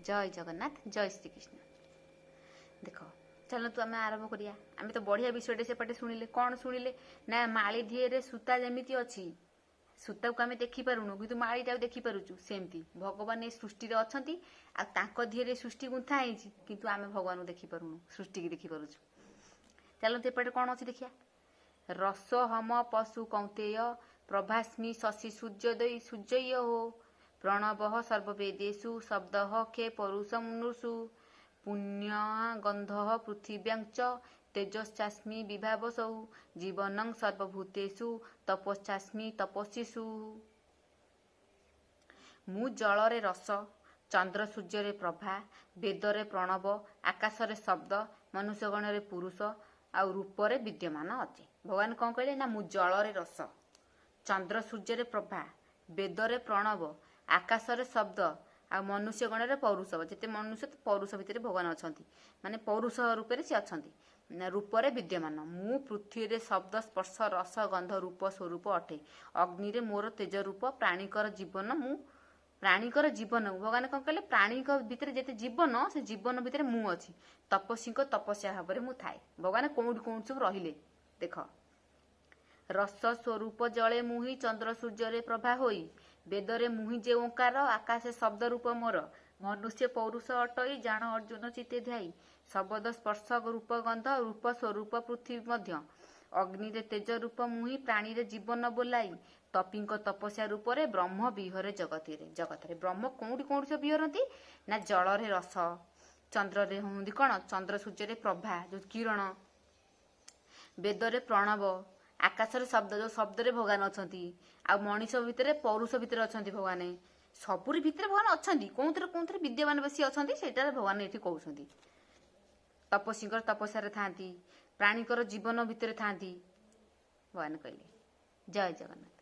ଜୟ ଜଗନ୍ନାଥ, ଜୟ ଶ୍ରୀକୃଷ୍ଣ। ଦେଖ, ଚାଲନ୍ତୁ ଆମେ ଆରମ୍ଭ କରିବା। ଆମେ ତ ବଢ଼ିଆ ବିଷୟଟେ ସେପଟେ ଶୁଣିଲେ। କ'ଣ ଶୁଣିଲେ ନା, ମାଳି ଧିଏରେ ସୂତା ଯେମିତି ଅଛି, ସୂତାକୁ ଆମେ ଦେଖିପାରୁନୁ କିନ୍ତୁ ମାଳିଟାକୁ ଦେଖିପାରୁଛୁ, ସେମିତି ଭଗବାନ ଏ ସୃଷ୍ଟିରେ ଅଛନ୍ତି ଆଉ ତାଙ୍କ ଧିଏରେ ସୃଷ୍ଟି ଗୁନ୍ଥା ହେଇଛି, କିନ୍ତୁ ଆମେ ଭଗବାନଙ୍କୁ ଦେଖିପାରୁନୁ, ସୃଷ୍ଟିକି ଦେଖିପାରୁଛୁ। ଚାଲନ୍ତୁ, ଏପଟେ କ'ଣ ଅଛି ଦେଖିବା। ରସୋହମ ପଶୁ କୌନ୍ତେୟ ପ୍ରଭାସ୍ମି ଶଶୀ ସୂର୍ଯ୍ୟୋଦୟ ସୂର୍ଯ୍ୟୟ ହୋ ପ୍ରଣବ ସର୍ବବେଦେଷୁ ଶବ୍ଦଃ ଖେ ପୌରୁଷಂ ନୃଷୁ ପୁଣ୍ୟ ଗନ୍ଧ ପୃଥିବ୍ୟାଂ ଚ ତେଜଶ୍ଚାସ୍ମି ବିଭାବସୌ ଜୀବନଂ ସର୍ବଭୂତେଷୁ ତପଶ୍ଚାସ୍ମି ତପସ୍ୱିଷୁ। ମୁଁ ଜଳରେ ରସ, ଚନ୍ଦ୍ର ସୂର୍ଯ୍ୟରେ ପ୍ରଭା, ବେଦରେ ପ୍ରଣବ, ଆକାଶରେ ଶବ୍ଦ, ମନୁଷ୍ୟଗଣରେ ପୁରୁଷ ଆଉ ରୂପରେ ବିଦ୍ୟମାନ ଅଛି। ଭଗବାନ କ'ଣ କହିଲେ ନା, ମୁଁ ଜଳରେ ରସ, ଚନ୍ଦ୍ର ସୂର୍ଯ୍ୟରେ ପ୍ରଭା, ବେଦରେ ପ୍ରଣବ, ଆକାଶରେ ଶବ୍ଦ ଆଉ ମନୁଷ୍ୟ ଗଣରେ ପୌରୁଷ। ଯେତେ ମନୁଷ୍ୟ, ପୌରୁଷ ଭିତରେ ଭଗବାନ ଅଛନ୍ତି, ମାନେ ପୌରୁଷ ରୂପରେ ସେ ଅଛନ୍ତି ନା, ରୂପରେ ବିଦ୍ୟମାନ। ମୁଁ ପୃଥିବୀରେ ଶବ୍ଦ, ସ୍ପର୍ଶ, ରସ, ଗନ୍ଧ, ରୂପ ସ୍ୱରୂପ ଅଟେ। ଅଗ୍ନିରେ ମୋର ତେଜ ରୂପ। ପ୍ରାଣୀଙ୍କର ଜୀବନ, ମୁଁ ପ୍ରାଣୀଙ୍କର ଜୀବନ। ଭଗବାନ କଣ କହିଲେ? ପ୍ରାଣୀଙ୍କ ଭିତରେ ଯେତେ ଜୀବନ, ସେ ଜୀବନ ଭିତରେ ମୁଁ ଅଛି। ତପସ୍ୱୀଙ୍କ ତପସ୍ୟା ଭାବରେ ମୁଁ ଥାଏ। ଭଗବାନ କୋଉଠି କୋଉଠି ସବୁ ରହିଲେ ଦେଖ। ରସ ସ୍ୱରୂପ ଜଳେ ମୁହିଁ, ଚନ୍ଦ୍ର ସୂର୍ଯ୍ୟରେ ପ୍ରଭା ହୋଇ, ବେଦରେ ମୁହିଁ ଯେ ଓଙ୍କାର, ଆକାଶେ ଶବ୍ଦ ରୂପ ମୋର, ମନୁଷ୍ୟ ପୌରୁଷ ଅଟଇ, ଜାଣ ଅର୍ଜୁନ ଚିତ୍ତେ ଧ୍ୟାଇ। ଶବଦ, ସ୍ପର୍ଶ, ରୂପ, ଗନ୍ଧ, ରୂପ ସ୍ୱରୂପ ପୃଥିବୀ ମଧ୍ୟ, ଅଗ୍ନିରେ ତେଜ ରୂପ ମୁହିଁ, ପ୍ରାଣୀରେ ଜୀବନ ବୋଲାଇ, ତପୀଙ୍କ ତପସ୍ୟା ରୂପରେ ବ୍ରହ୍ମ ବିହରେ ଜଗତରେ। ଜଗତରେ ବ୍ରହ୍ମ କୋଉଠି କୋଉଠି ସବୁ ବିହରନ୍ତି ନା, ଜଳରେ ରସ, ଚନ୍ଦ୍ରରେ ହୁଅନ୍ତି କଣ, ଚନ୍ଦ୍ର ସୂର୍ଯ୍ୟରେ ପ୍ରଭା ଯୋଉ କିରଣ, ବେଦରେ ପ୍ରଣବ, ଆକାଶରେ ଶବ୍ଦ, ଯୋଉ ଶବ୍ଦରେ ଭଗବାନ ଅଛନ୍ତି, ଆଉ ମଣିଷ ଭିତରେ ପୌରୁଷ ଭିତରେ ଅଛନ୍ତି ଭଗବାନ। ସବୁରି ଭିତରେ ଭଗବାନ ଅଛନ୍ତି। କୋଉଥିରେ କୋଉଥିରେ ବିଦ୍ୟମାନ ବେଶୀ ଅଛନ୍ତି, ସେଇଟାରେ ଭଗବାନ ଏଠି କହୁଛନ୍ତି। ତପସ୍ୱୀଙ୍କର ତପସ୍ୟାରେ ଥାନ୍ତି, ପ୍ରାଣୀଙ୍କର ଜୀବନ ଭିତରେ ଥାନ୍ତି, ଭଗବାନ କହିଲେ। ଜୟ ଜଗନ୍ନାଥ।